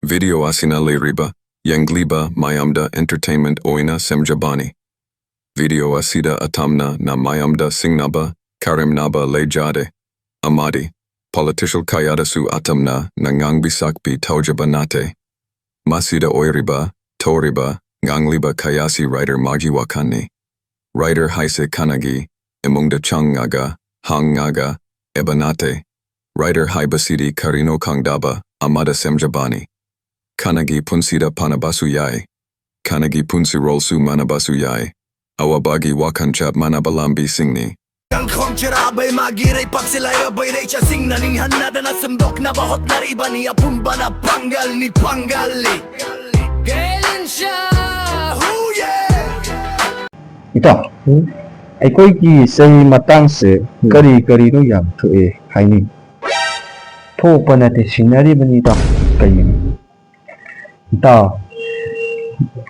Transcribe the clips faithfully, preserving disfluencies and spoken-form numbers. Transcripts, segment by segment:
Video ꯑꯁꯤꯅ ꯂꯩꯔꯤꯕ ꯌꯦꯡꯂꯤꯕ ꯃꯌꯥꯝꯗ entertainment ꯑꯣꯏꯅ ꯁꯦꯝꯖꯕꯅꯤ꯫ Video ꯑꯁꯤꯗ ꯑꯇꯝꯅ ꯅ ꯃꯌꯥꯝꯗ ꯁꯤꯡꯅꯕ, ꯀꯔꯦꯝꯅꯕ ꯂꯩꯖꯗꯦ꯫ ꯑꯃꯗꯤ political ꯀꯌꯥꯗꯁꯨ ꯑꯇꯝꯅ ꯅ ꯉꯥꯡꯕꯤ ꯁꯛꯄꯤ ꯇꯧꯖꯕ ꯅꯠꯇꯦ꯫ ꯃꯁꯤꯗ ꯑꯣꯏꯔꯤꯕ, ꯊꯣꯛꯔꯤꯕ, ꯉꯥꯡꯂꯤꯕ ꯀꯌꯥꯁꯤ writer ꯃꯥꯒꯤ ꯋꯥꯈꯜꯅꯤ꯫ Writer ꯍꯥꯏꯁꯦ ꯀꯅꯥꯒꯤ ꯏꯃꯨꯡꯗ ꯆꯪꯉꯒ, ꯍꯪꯉꯒ, ꯏꯕ ꯅꯠꯇꯦ꯫ Writer ꯍꯥꯏꯕꯁꯤꯗꯤ ꯀꯔꯤꯅꯣ ꯈꯪꯗꯕ ꯑꯃꯗ ꯁꯦꯝꯖꯕꯅꯤ꯫ ꯀꯅꯥꯒꯤ ꯄꯨꯟꯁꯤꯗ ꯐꯅꯕꯁꯨ ꯌꯥꯏ, ꯀꯅꯥꯒꯤ ꯄꯨꯟꯁꯤꯔꯣꯜꯁꯨ ꯃꯥꯟꯅꯕꯁꯨ ꯌꯥꯏ꯫ ꯑꯋꯥꯕꯒꯤ ꯋꯥꯈꯜ ꯆꯞ ꯃꯥꯟꯅꯕ ꯂꯝꯕꯤꯁꯤꯡꯅꯤ꯫ ꯀꯪꯈꯣꯡ ꯆꯔꯥꯕꯩ ꯃꯥꯒꯤ ꯂꯩꯄꯥꯛꯁꯤ ꯂꯥꯏꯔꯕꯩ ꯂꯩꯆꯠꯁꯤꯡꯅ ꯅꯤꯡꯍꯟꯅꯗꯅ ꯁꯦꯝꯗꯣꯛꯅꯕ ꯍꯣꯠꯅꯔꯤꯕꯅꯤ꯫ ꯑꯄꯨꯝꯕꯅ ꯄꯥꯡꯒꯜꯅꯤ, ꯄꯥꯡꯒꯜꯅꯤ꯫ ꯒꯦꯂꯤꯟꯁꯥ, ꯍꯨꯌꯦ! ꯏꯇꯥꯎ, ꯑꯩꯈꯣꯏꯒꯤ ꯆꯍꯤ ꯃꯇꯥꯡꯁꯦ ꯀꯔꯤ ꯀꯔꯤꯅꯣ ꯌꯥꯝ ꯊꯣꯛꯑꯦ ꯍꯥꯏꯅꯩ? ꯊꯣꯛꯄ ꯅꯠꯇꯦ, ꯁꯤꯟꯅꯔꯤꯕꯅꯤ ꯏꯇꯥꯎ꯫ ꯀꯩꯒꯤꯅꯣ? ꯏꯇꯥꯎ,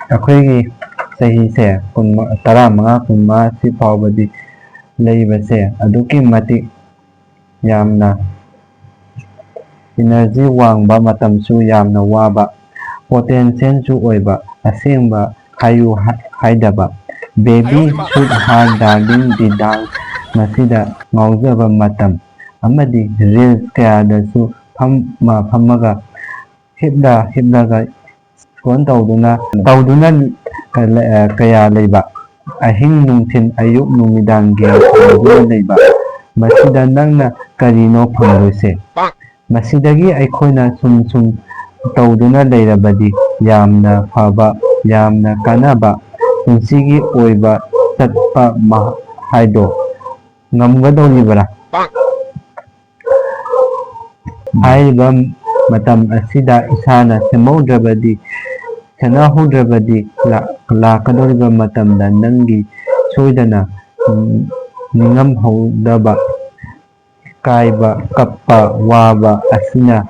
ꯑꯩꯈꯣꯏꯒꯤ ꯆꯍꯤꯁꯦ ꯀꯨꯟ, ꯇꯔꯥꯃꯉꯥ, ꯀꯨꯟꯃꯉꯥ ꯁꯤ ꯐꯥꯎꯕꯗꯤ ꯂꯩꯕꯁꯦ ꯑꯗꯨꯛꯀꯤ ꯃꯇꯤꯛ ꯌꯥꯝꯅ energy ꯋꯥꯡꯕ, ꯃꯇꯝꯁꯨ ꯌꯥꯝꯅ ꯋꯥꯕ, potentialꯁꯨ ꯑꯣꯏꯕ, ꯑꯁꯦꯡꯕ ꯍꯥꯏꯌꯨ ꯍꯥ-, ꯍꯥꯏꯗꯕ, baby sweetheart darling ꯗꯤꯗꯥꯡ ꯃꯁꯤꯗ ꯉꯥꯎꯖꯕ ꯃꯇꯝ ꯑꯃꯗꯤ reels ꯀꯌꯥꯗꯁꯨ ꯐꯝꯃ ꯐꯝꯃꯒ ꯍꯤꯞꯂ ꯍꯤꯞꯂꯒ scroll ꯇꯧꯗꯨꯅ, ꯇꯧꯗꯨꯅ ꯀꯌꯥ ꯂꯩꯕ, ꯑꯍꯤꯡ ꯅꯨꯡꯊꯤꯜ ꯑꯌꯨꯛ ꯅꯨꯃꯤꯗꯥꯡ game ꯁꯥꯟꯅꯗꯨꯅ ꯂꯩꯕ, ꯃꯁꯤꯗ ꯅꯪꯅ ꯀꯔꯤꯅꯣ ꯐꯪꯗꯣꯏꯁꯦ? ꯃꯁꯤꯗꯒꯤ ꯑꯩꯈꯣꯏꯅ ꯁꯨꯝ ꯁꯨꯝ ꯇꯧꯗꯨꯅ ꯂꯩꯔꯕꯗꯤ ꯌꯥꯝꯅ ꯐꯕ, ꯌꯥꯝꯅ ꯀꯥꯟꯅꯕ ꯄꯨꯟꯁꯤꯒꯤ ꯑꯣꯏꯕ ꯆꯠꯄ ꯃ-, ꯍꯥꯏꯗꯣ ꯉꯝꯒꯗꯧꯔꯤꯕ꯭ꯔꯥ? ꯍꯥꯏꯔꯤꯕ ꯃꯇꯝ ꯑꯁꯤꯗ ꯏꯁꯥꯅ ꯁꯦꯝꯍꯧꯗ꯭ꯔꯕꯗꯤ, ꯁꯦꯟꯅꯍꯧꯗ꯭ꯔꯕꯗꯤ ꯂꯥ-, ꯂꯥꯛꯀꯗꯧꯔꯤꯕ ꯃꯇꯝꯗ ꯅꯪꯒꯤ ꯁꯣꯏꯗꯅ, ꯎꯝ, ꯅꯤꯡꯉꯝꯍꯧꯗꯕ, ꯏꯀꯥꯏꯕ, ꯀꯞꯄ, ꯋꯥꯕ ꯑꯁꯤꯅ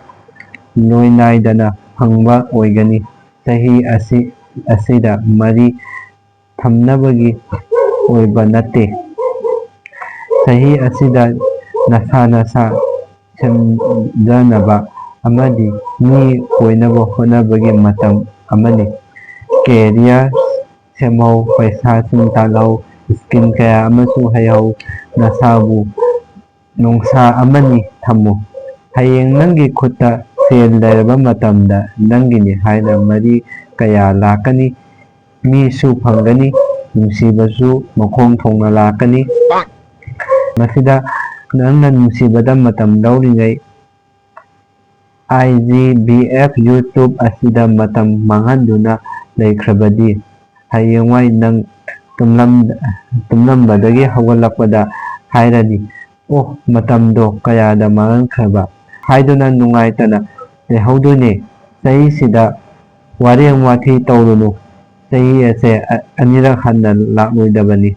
ꯂꯣꯏ ꯅꯥꯏꯗꯅ ꯐꯪꯕ ꯑꯣꯏꯒꯅꯤ꯫ ꯆꯍꯤ ꯑꯁꯤ, ꯑꯁꯤꯗ ꯃꯔꯤ ꯊꯝꯅꯕꯒꯤ ꯑꯣꯏꯕ ꯅꯠꯇꯦ꯫ ꯆꯍꯤ ꯑꯁꯤꯗ ꯅꯁꯥ ꯅꯁꯥ ꯁꯦꯝꯖꯅꯕ ꯑꯃꯗꯤ ꯃꯤ ꯑꯣꯏꯅꯕ ꯍꯣꯠꯅꯕꯒꯤ ꯃꯇꯝ ꯑꯃꯅꯤ꯫ ꯀꯦꯔꯤꯌꯔ ꯁꯦꯝꯍꯧ, ꯄꯩꯁꯥꯁꯤꯡ ꯇꯥꯜꯍꯧ, ꯁ꯭ꯀꯤꯜ ꯀꯌꯥ ꯑꯃꯁꯨ ꯍꯩꯍꯧ, ꯅꯁꯥꯕꯨ ꯅꯣꯡꯁꯥ ꯑꯃꯅꯤ ꯊꯝꯃꯨ꯫ ꯍꯌꯦꯡ ꯅꯪꯒꯤ ꯈꯨꯠꯇ ꯁꯦꯜ ꯂꯩꯔꯕ ꯃꯇꯝꯗ ꯅꯪꯒꯤꯅꯤ ꯍꯥꯏꯅ ꯃꯔꯤ ꯀꯌꯥ ꯂꯥꯛꯀꯅꯤ꯫ ꯃꯤꯁꯨ ꯐꯪꯒꯅꯤ, ꯅꯨꯡꯁꯤꯕꯁꯨ ꯃꯈꯣꯡ ꯊꯣꯡꯅ ꯂꯥꯛꯀꯅꯤ꯫ ꯃꯁꯤꯗ ꯅꯪꯅ ꯅꯨꯡꯁꯤꯕꯗ ꯃꯇꯝ ꯂꯧꯔꯤꯉꯩ I G B F YouTube ꯑꯁꯤꯗ ꯃꯇꯝ ꯃꯥꯡꯍꯟꯗꯨꯅ ꯂꯩꯈ꯭ꯔꯕꯗꯤ, ꯍꯌꯦꯡꯋꯥꯏ ꯅꯪ ꯇꯨꯝꯂꯝ-, ꯇꯨꯝꯂꯝꯕꯗꯒꯤ ꯍꯧꯒꯠꯂꯛꯄꯗ ꯍꯥꯏꯔꯅꯤ, "ꯑꯣ, ꯃꯇꯝꯗꯣ ꯀꯌꯥꯗ ꯃꯥꯡꯍꯟꯈ꯭ꯔꯕ?" ꯍꯥꯏꯗꯨꯅ ꯅꯨꯡꯉꯥꯏꯇꯅ ꯂꯩꯍꯧꯗꯣꯏꯅꯦ꯫ ꯆꯍꯤꯁꯤꯗ ꯋꯥꯔꯦꯝ ꯋꯥꯊꯤ ꯇꯧꯔꯨꯅꯨ꯫ ꯆꯍꯤ ꯑꯁꯦ ꯑ-, ꯑꯅꯤꯔꯛ ꯍꯟꯅ ꯂꯥꯛꯂꯣꯏꯗꯕꯅꯤ꯫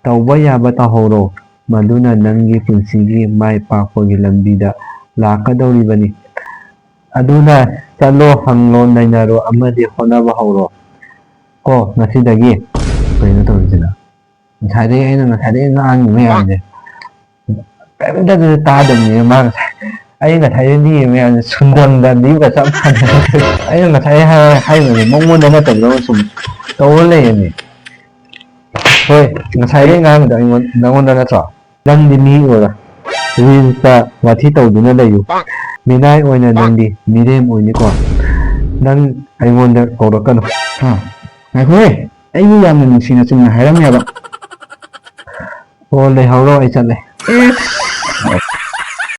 ꯇꯧꯕ ꯌꯥꯕ ꯇꯧꯍꯧꯔꯣ, ꯃꯗꯨꯅ ꯅꯪꯒꯤ ꯄꯨꯟꯁꯤꯒꯤ ꯃꯥꯏ ꯄꯥꯛꯄꯒꯤ ꯂꯝꯕꯤꯗ ꯂꯥꯛꯀꯗꯧꯔꯤꯕꯅꯤ꯫ ꯑꯗꯨꯅ ꯆꯠꯂꯣ, ꯍꯪꯂꯣ, ꯅꯩꯅꯔꯣ ꯑꯃꯗꯤ ꯍꯣꯠꯅꯕ ꯍꯧꯔꯣ꯫ ꯀꯣ, ꯉꯁꯤꯗꯒꯤ꯫ ꯀꯩꯅꯣ ꯇꯧꯔꯤꯁꯤꯅ? ꯉꯁꯥꯏꯗꯒꯤ ꯑꯩꯅ, ꯉꯁꯥꯏꯗꯒꯤ ꯉꯥꯡꯉꯤ ꯃꯌꯥꯝꯁꯦ ꯀꯔꯤꯝꯇ ꯇꯥꯗꯕꯅꯦ ꯃꯥ ꯉꯁꯥꯏ꯫ ꯑꯩ ꯉꯁꯥꯏꯗꯒꯤ ꯂꯤꯔꯤ ꯃꯌꯥꯝꯁꯦ ꯁꯨꯟꯗꯟꯗ ꯂꯤꯕꯒ ꯆꯞ ꯃꯥꯟꯅꯩ꯫ ꯑꯩꯅ ꯉꯁꯥꯏ ꯍꯥꯏ-, ꯍꯥꯏꯕꯗꯣ ꯃꯉꯣꯟꯗ ꯅꯠꯇꯕꯗꯧꯅ ꯁꯨꯝ ꯇꯧꯔ ꯂꯩꯔꯦꯅꯦ꯫ ꯍꯣꯏ, ꯉꯁꯥꯏꯗꯒꯤ ꯉꯥꯡꯉꯤꯗꯣ ꯑꯩꯉꯣꯟ-, ꯅꯪꯉꯣꯟꯗ ꯅꯠꯇ꯭ꯔꯣ? ꯅꯪꯗꯤ ꯃꯤ ꯑꯣꯏꯔꯣꯏ꯫ ꯔꯤꯜꯁꯇ ꯋꯥꯊꯤ ꯇꯧꯗꯨꯅ ꯂꯩꯌꯨ꯫ ꯃꯤꯅꯥꯏ ꯑꯣꯏꯅ ꯅꯪꯗꯤ ꯃꯤꯔꯦꯝ ꯑꯣꯏꯅꯤꯀꯣ꯫ ꯅꯪ ꯑꯩꯉꯣꯟꯗ ꯀꯧꯔꯛꯀꯅꯨ꯫ ꯍꯥ? ꯉꯥꯏꯈꯣꯍꯦ, ꯑꯩꯕꯨ ꯌꯥꯝꯅ ꯅꯨꯡꯁꯤꯅ ꯆꯨꯝꯅ ꯍꯥꯏꯔꯝꯃꯦꯕ꯫ ꯑꯣ, ꯂꯩꯍꯧꯔꯣ, ꯑꯩ ꯆꯠꯂꯦ꯫